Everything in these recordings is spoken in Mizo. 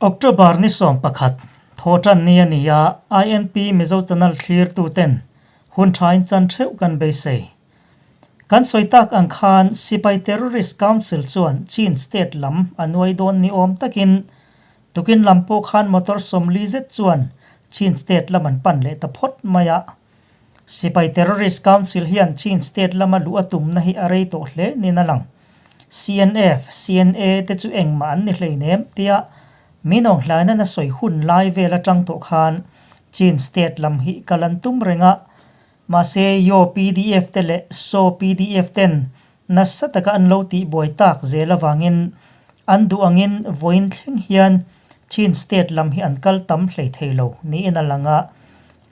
October ni 11, Thawhtan ni a ni a, INP Mizo Channel thlirtuten hun thain chan theuh kan beisei. Kan sawi tak ang khan Sipai Terrorist Council chuan Chin State lam a nuai dawn ni awm takin tukin lam pawh khan motor 40 zet chuan Chin State lam an pan leh ta phawt mai a. Sipai Terrorist Council hian Chin State lama luh a tumna hi a rei tawh hle niin a lang. CNF, CNA te chu engmah an ni hleinem tia min awnghlaina na sawi hun lai vel atang tawh khan Chin State lam hi kal an tum reng a. Mahse Yaw pdf te leh Saw pdf ten nasa taka an lo tihbuai tak zel avangin an duh angin vawiin thleng hian Chin State lam hi an kal tam hlei thei lo niin a lang a.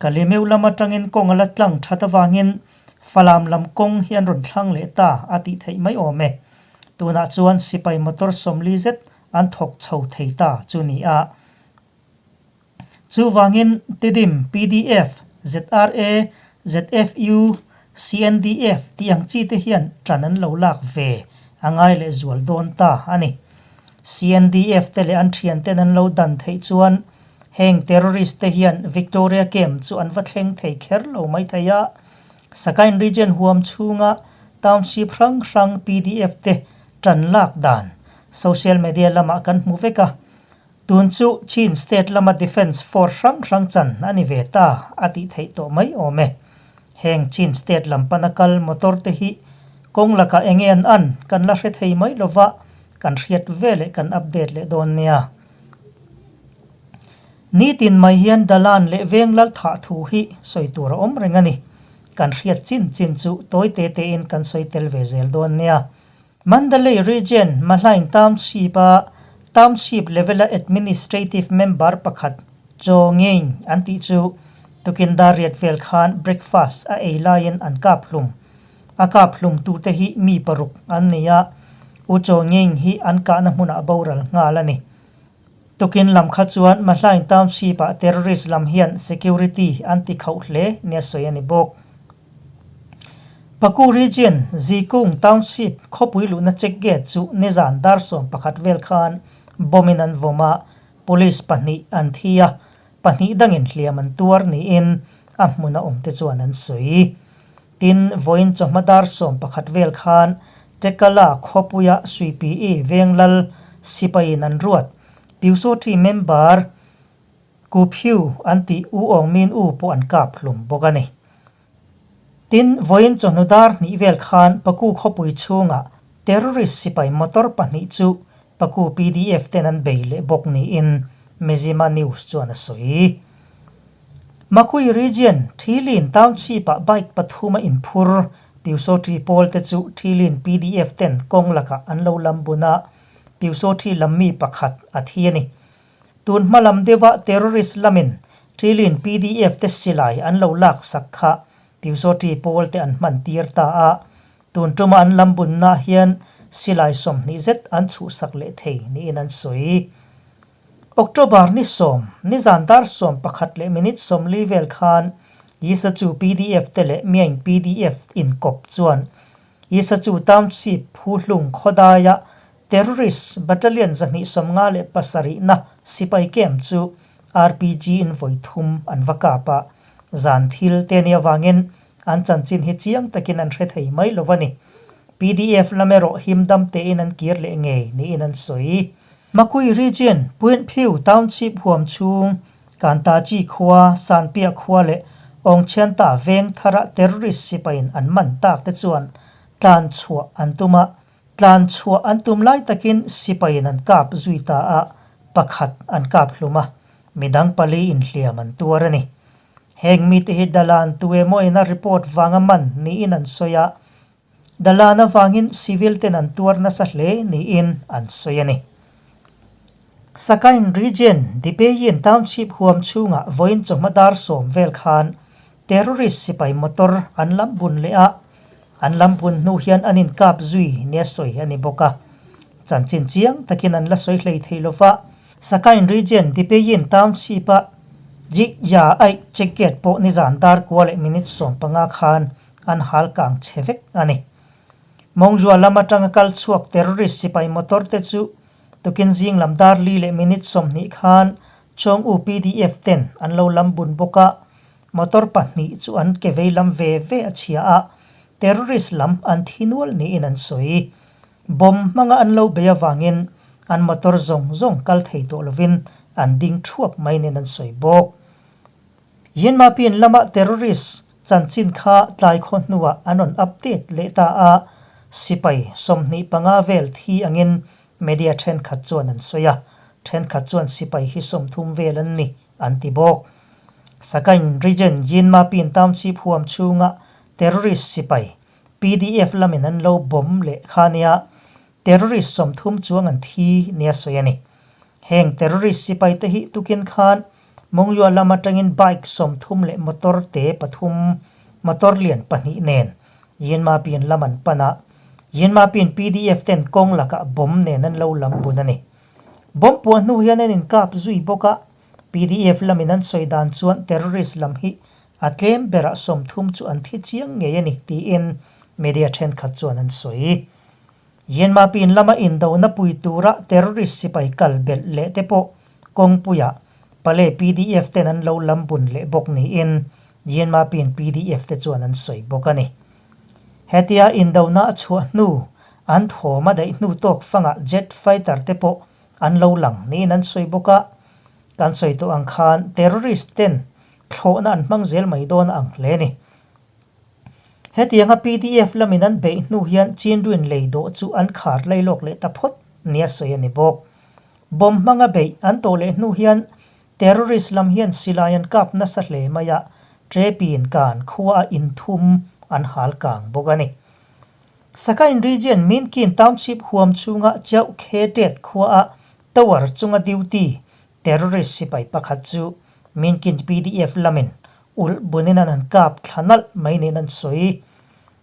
Kalimeu lam atangin kawng a la tlang that avangin Falam lam kawng hi an rawn thlang leh ta a tih theih mai awm e. Tunah chuan sipai motor 40 zet an thawk chho thei ta chu ni a. Chuvangin Tidim, pdf, ZRA, ZFU, CNDF tih ang chi te hian ṭan an lo lak ve a ngai leh zual dawn ta a ni. CNDF te leh an ṭhianten an lo dan theih chuan heng terrorist te hian Victoria Camp chu an va thleng thei kher lo mai thei a, Sakain Region huam chhunga township hrang hrang pdf te ṭan lak dan social media lamah kan hmu vek a. Tun chu Chin State lama Defence Force hrang hrang chan a ni ve ta a tih theih tawh mai awm e. Heng Chin State lam pana kal motor te hi kawng lakah enge an an kan la hre thei mai lova, kan hriat ve leh kan update leh dawn nia. Nitin mai hian Dalan leh veng lal thah thu hi sawi tur a awm reng a ni. Kan hriat chin chin chu tawi te tein kan sawi tel ve zel dawn nia. Mandalay Region, Mahlain Township-a Township level-a Administrative Member pakhat Chaw Ngein an tih chu tukin dar riat vel khan breakfast a ei laiin an kap hlum. A kap hlum tute hi mi paruk an ni a, U Chaw Ngein hi an kahna hmunah boral nghal a ni. Tukin lam kha chuan Mahlain Township-ah terrorist lam hian security an ti khauh hle nia sawi a ni bawk. Paku Region, Zikung Township khawpui luhna check gate chu nizan dar 11 vel khan bomb in an vawm a, police pahnih an thi a, pahnih dangin hliam an tuar niin a hmuna awmte chuan an sawi. Tin, vawiin chawhma dar 11 vel khan Tekala khawpuia Suipi-i Venglal sipaiin an ruat. Pyusawṭi member Ku Phyu an tih U Aung Min U pawh an kap hlum bawk a ni. Tin, vawiin chawhnu dar hnih vel khan Paku khawpui chhungah terrorist sipai motor pahnih chu Paku pdf ten an bei leh bawk niin Mizzima News chuan a sawi. Makui Region, Thilin Township-ah bike pathum a inphur Pyusawṭi pawl te chu Thilin pdf ten kawng lakah an lo lam bun a, Pyusawṭi lam mi pakhat a thi a ni. Tun hma lam deuha terrorist lamin Ṭilin pdf te silai an lo lak sak kha Pyusawṭi pawl te an hman tir ta a, tun tuma an lam bunna hian silai 20 zet an chhuhsak leh thei niin an sawi. October ni 10, nizan dar 11 leh minute 40 vel khan Yisachu pdf te leh Myaing pdf inkawp chuan Yisachu Township Phuhlung khawdaia Terrorist Battalion 257 na sipai camp chu RPG in vawi thum an va kap a, zan thil te nia vangin an chanchin hi chiang takin an hre thei mai lo a ni. Pdf lam erawh him dam tein an kir leh ngei niin an sawi. Makui Region, Puinphiu Township huam chhung, Kantachi khua, Sanpiah khua leh Awngchhianta veng thara terrorist sipaiin an man tak te chuan tlan chhuah an tum a, Tlan chhuah an tum lai takin sipaiin an kap zui ta a, pakhat an kap hlum a, midang pali inhliam an tuar a ni. Heng mite hi Dalan tuemaw ina report vanga man niin an sawi a, Dalan avangin civil ten an tuar nasa hle niin an sawi a ni. Sakain Region, Dipeyin Township huam chhungah vawiin chawhma dar 10 vel khan Terrorist sipai motor an lam bun leh a, an lam bun hnu hian an inkap zui nia sawi a ni bawk a. Chanchin chiang takin an la sawi hlei thei lo va, Sakain Region Dipeyin Township-a Jik Ya Aih check gate pawh nizan dar kua leh minute 15 khan an hal kang chhe vek a ni. Mawngzua lam atanga kal chhuak terrorist sipai motor te chu. Tukin zing lam dar li leh minute 20 khan Chawng U pdf ten an lo lam bun bawk a, motor pahnih chu an ke vei lam ve ve a chhia a, terrorist lam an thi nual niin an sawi. Bomb hmanga an lo bei avangin an motor zawng zawng kal thei tawh lovin an ding thuap mai nen an sawi bawk. Yinmapin lama terrorist chanchin kha tlai khaw hnuah an rawn update leh ta a, sipai 25 vel thi angin media thenkhat chuan an sawi a, thenkhat chuan sipai hi 30 vel an ni an ti bawk. Sagaing region Yinmapin township huam chhunga terrorist sipai pdf lamin an lo bomb leh kha nia terrorist 30 chuang an thi nia sawi a ni. Heng terrorist sipai te hi tukin khan Mawngluah lam atangin bike 30 leh motor te pathum, motor lian pahnih nen Yinmapin lam an pan a. Yinmapin pdf ten kawng lakah bomb nen an lo lam bun a ni. Bomb puah hnu hian an inkap zui bawk a, pdf lamin an sawi dan chuan terrorist lam hi a tlem berah 30 chu an thi chiang ngei a ni tiin media thenkhat chuan an sawi. Yinmapin lama indona pui tura terrorist sipai kal belh leh te pawh kawngpuiah Pale pdf ten an lo lam bun leh bawk niin Yinmapin pdf te chuan an sawi bawk a ni. Hetia indona a chhuah hnu an thawm a daih hnu tawk fangah jet fighter te pawh an lo lang niin an sawi bawk a. Kan sawi tawh ang khan terrorist ten thlawhna an hmang zel mai dawn a ang hle a ni. Hetianga pdf lamin an beih hnu hian Chinduin lei dawh chu an khar lailawk leh ta phawt nia sawi a ni bawk. Bomb hmanga beih an tawh leh hnu hian terrorist lam hian silai an kap nasa hle mai a, Trepin kan khua a inthum an hal kang bawk a ni. Sagaing region Minkin Township huam chhunga Chauh Khe Tet khua a tower chunga duty terrorist sipai pakhat chu Minkin pdf lamin ulh bunin an han kap thla nalh mai niin an sawi.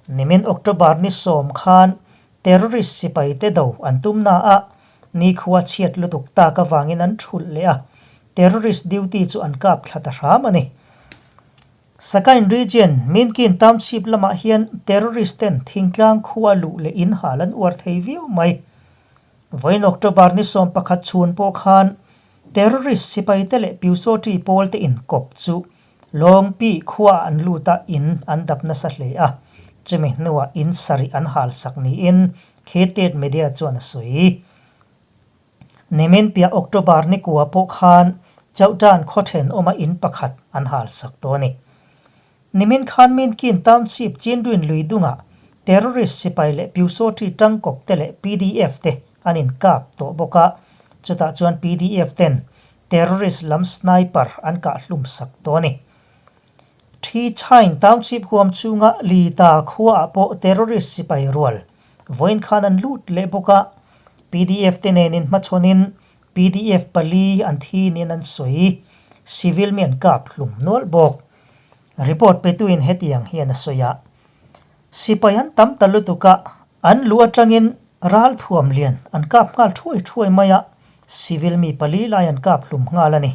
Nimin October ni 10 khan terrorist sipai te do an tum na a, nikhua chhiat lutuk tak avangin an thulh leh a, terrorist duty chu an kap thla ta hram a ni. Sagaing region Minkin Township lamah hian terrorist ten thingtlang khua luh leh in hal an uar thei viau mai. Vawiin October ni 11 chhun pawh khan terrorist sipai te leh Pyusawṭi pawl te inkawp chu Lawngpi khuaah an lut a, in an dap nasa hle a, chumi hnuah in sarih an hal sak niin Khetet Media chuan a sawi. Nimin piah October ni kua pawh khan Chauhtan khaw thenawma in pakhat an hal sak tawh a ni. Nimin khan Minkin Township Chinduin lui dungah terrorist sipai leh Pyusawṭi tangkawp te leh pdf te an inkap tawh bawk a, chutah chuan pdf ten terrorist lam sniper an kah hlum sak tawh a ni. Thi Chaing Township huam chhunga Lita khuaah pawh terrorist sipai rual vawiin khan an lut leh bawk a, pdf te nenin hmachhawnin pdf pali an thi niin an sawi, civil mi an kap hlum nual bawk. Report petuin hetiang hian a sawi a, Sipai an tam ta lutuk a, an luh atangin ral thuam lian an kap nghal thuai thuai mai a, civil mi pali lai an kap hlum nghal a ni.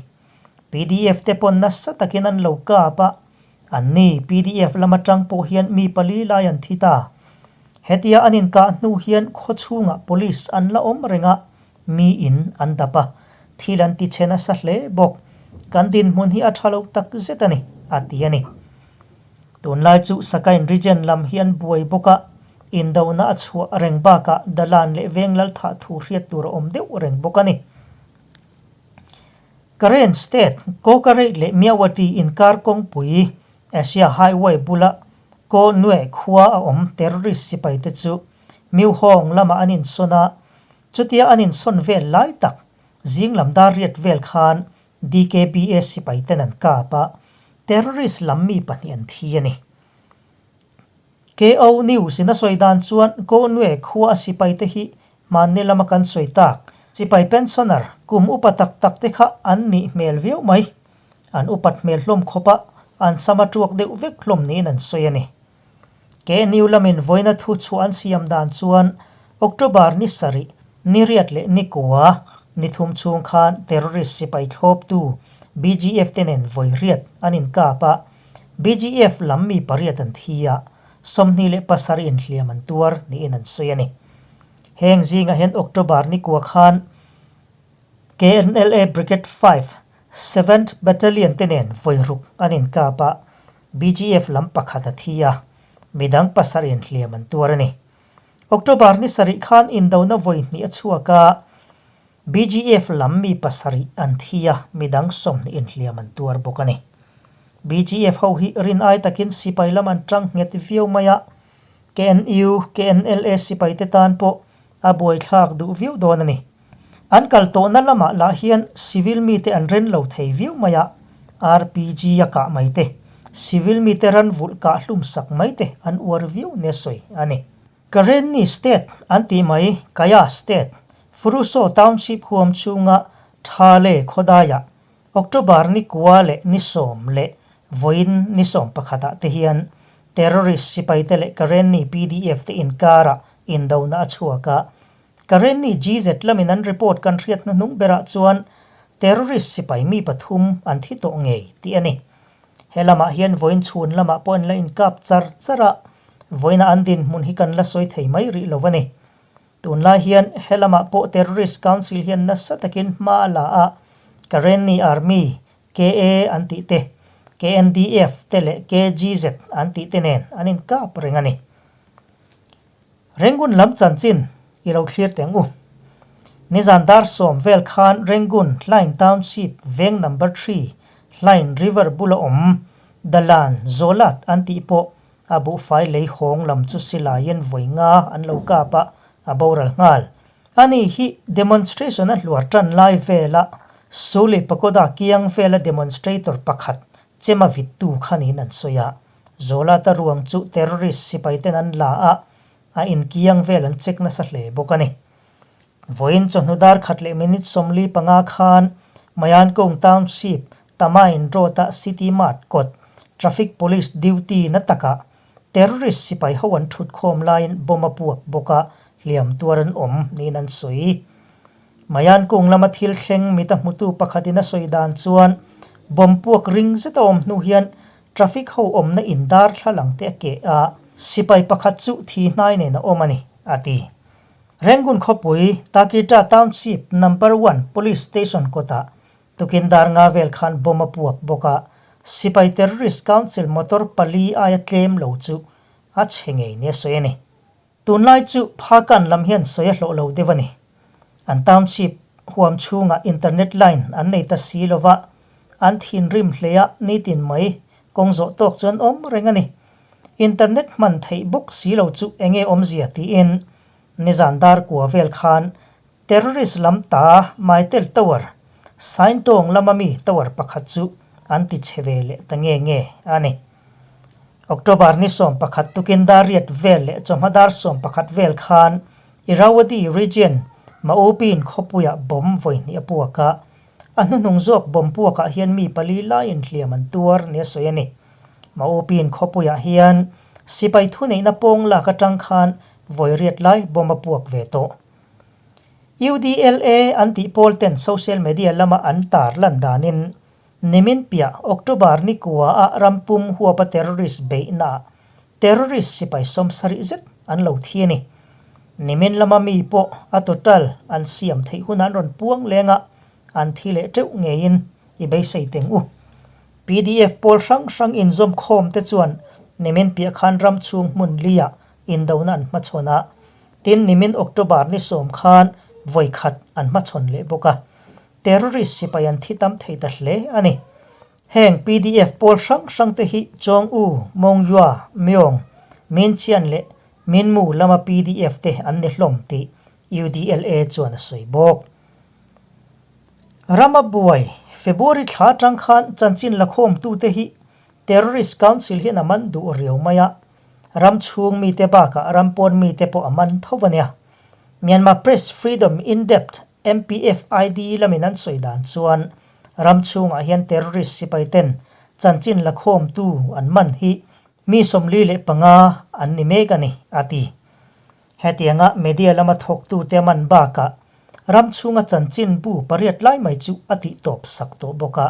Pdf te pawn nasa takin an lo kap a, anni pdf lam atang pawh hian mi pali lai an thi ta. Hetia an inkah hnu hian khaw chhungah police an la awm reng a, Mi in an dap a, thil an ti che nasa hle bawk. Kan dinhmun hi a tha lo tak zet a ni, a ti a ni. Tunlai chu Sagaing region lam hi an buai bawk a, indona a chhuah reng bakah Dalan leh Venglal thah thu hriat tur a awm deuh reng bawk a ni. Karen State, Kawkareit leh Myawaddy inkar kawngpui Asia Highway bula Ko Nwe khua a awm terrorist sipaite chu Myohawng lamah an insawn a, Chutia an insawn vel lai tak, zing lam dar riat vel khan DKBA sipai ten an kap a, terrorist lam mi pahnih an thi a ni. KO News in a sawi dan chuan Ko Nwe khua a sipai te hi hmanni lama kan sawi tak, sipai pensioner kum upa tak tak te kha an nih hmel viau mai. An upat hmel hlawm khawp a, an sam a tuak deuh vek hlawm niin an sawi a ni. KNU lamin vawiina thu chhuah an siam dan chuan October ni sarih, ni riat leh ni kua, ni thum chhung khan terrorist sipai thlawptu BGF te nen vawi riat an inkap a, BGF lam mi pariat an thi a, 27 inhliam an tuar niin an sawi a ni. Heng zingah hian October ni kua khan. KNLA Brigade 5, Seventh Battalion te nen vawi ruk an inkap a, BGF lam pakhat a thi a, midang pasarih in hliam an tuar a ni. October ni sarih khan indona vawi hnih a chhuak a, BGF lam mi pasarih an thi a, midang 20 in hliam an tuar bawk a ni. BGF ho hi rin ai takin sipai lam an tang nghet viau mai a, KNU, KNLA sipai te tan pawh a buaithlak duh viau dawn a ni. An kal tawhna lamah lah hian civil mite an ren lo thei viau mai a, RPG a kah mai te, civil mite ran vulh kah hlum sak mai te an uar viau nia sawi a ni. Karenni State an tih mai Kaya State, Furuso Township huam chhunga Thale khawdaiah October ni kua leh ni 10 leh vawiin ni 11 ah te hian terrorist sipaite leh Karenni PDF te inkarah indona a chhuak a. Karenni GZ lamin an report kan hriat hnuhnung berah chuan terrorist sipai mi pathum an thi tawh ngei tih a ni. He lamah hian vawiin chhun lamah pawh an la inkap char char a, vawiina an dinhmun hi kan la sawi thei mai rih lo a ni. Tunlai hian he lamah pawh Terrorist Council hian nasa takin hma a la a, Karenni Army, KA an tih te, KNDF te leh KGZ an tih te nen an inkap reng a ni. Rangoon lam chanchin i lo thlir teh ang u. Nizan dar 10 vel khan Rangoon Hlain Township veng number 3 Hlain River bula awm Dalan Zolat an tih pawh a buhfai lei hawng lam chu silaiin vawi nga an lo kap a, a boral nghal. Ani hi demonstration a hluar tan lai vela Suli Pagoda kiang vela demonstrator pakhat chema vittu khanin an sawi a. Zolata ruang chu terrorist sipai ten an la a, a inkiang vel an check nasa hle bawk a ni. Vawiin chawhnu dar khat leh minute 45 khan Mayankung Township Tamain Road-a City Mart kawt Traffic Police duty na takah terrorist sipai ho an thut khawm laiin bomb a puak bawk a, hliam tuar an awm niin an sawi. Mayankung lama thil thleng mit a hmutu pakhatin a sawi dan chuan bomb puak ring zet a awm hnu hian traffic ho awmna in darthlalang te a keh a, sipai pakhat chu thi hnai nen a awm a ni, a ti. Rangoon khawpui Takita Township Number One Police Station kawtah tukin dar nga vel khan bomb a puak bawk a, sipai terrorist council motor pali aia tlem lo chu a chhe ngei nia sawi a ni. Tunlai chu Phakan lam hian sawi a hlawh lo deuh a ni. An township huam chhungah internet line an nei ta si lova, an thinrim hle a, nitin mai kawng zawh tawk chu an awm reng a ni. Internet hman theih bawk si lo chu enge awmzia tiin nizan dar kua vel khan terrorist lam ta Mytel Tower, Saintawng lama mi tower pakhat chu an ti chhe ve leh ta nge nge a ni. October ni 11 tukin dar riat vel leh chawhma dar 11 vel khan Irrawaddy Region Maupin khawpuiah bomb vawi hnih a puak a, a hnuhnung zawk bomb puakah hian mi pali laiin hliam an tuar nia sawi a ni. Maupin khawpuiah hian sipai thuneihna pawng lak atang khan vawi riat lai bomb a puak ve tawh. UDLA an tih pawl ten social media lama an tar lan danin nimin piah October ni kua a rampum huapa terrorist beihna terrorist sipai 70 zet an lo thi a ni. Nimin lama mi pawh a total an siam theih hun an rawn puang lenga an thi leh teuh ngeiin i beisei teng u. PDF pawl hrang hrang inzawm khawm te chuan nimin piah khan ram chhung hmun liah indona an hmachhawn a, tin nimin October ni 10 khan vawi khat an hmachhawn leh bawk a. Terrorist sipai an thi tam thei ta hle a ni. Heng PDF pawl hrang hrang te hi Chawng U, Mawng Yua, Myong, Min Chian leh Min Mu lama PDF te an ni hlawm tih UDLA chuan a sawi bawk. Rama buai, February thla atang khan chanchin lakhawm tute hi Terrorist Council hian a man duh riau mai a, ram chhung mite bakah ram pawn mite pawh a man tho a nia. Myanmar Press Freedom In-Depth, MPFID, lamin an sawi dan chuan ram chhungah hian terrorist sipai ten chanchin lakhawm tu an man hi mi 45 an ni mek a ni, a ti. Hetianga media lama thawktute man bakah ram chhunga chanchin bu pariat lai mai chu a tih tawp sak tawh bawk a,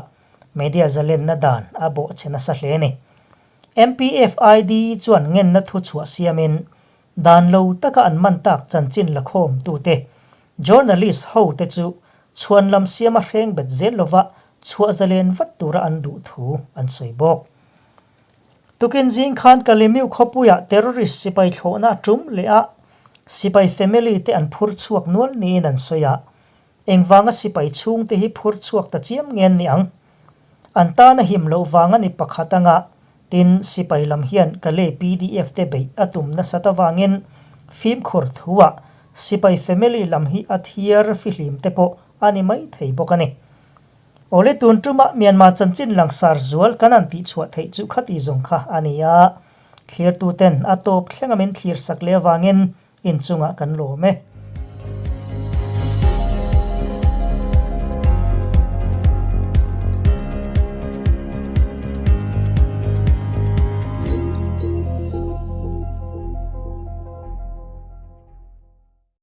media zalenna dan a bawh che nasa hle a ni. MPFID chuan ngenna thu chhuah siamin dan lo taka an man tak chanchin lakhawm tute journalist ho te chu Chhuan lam siama hreng bet zel lova chhuah zalen vat tura an duh thu an sawi bawk. Tukin zing khan Kalimiu khawpuiah terrorist sipai thlawhna a tum leh a, sipai family te an phur chhuak nual niin an sawi a. Engvanga sipai chhungte hi phur chhuak ta chiam nge an ni ang? An tana him loh vang a ni pakhat anga, tin sipai lam hian Kalay pdf te beih a tum nasat avangin fimkhur thuah sipai family lam hi a thiar fihlim te pawh a ni mai thei bawk a ni. Awle tun tumah Myanmar chanchin langsar zual kan han tihchhuah theih chu khati zawng kha a ni a, thlirtuten a tawp thlenga min thlir sak leh avangin inchungah kan lawm e.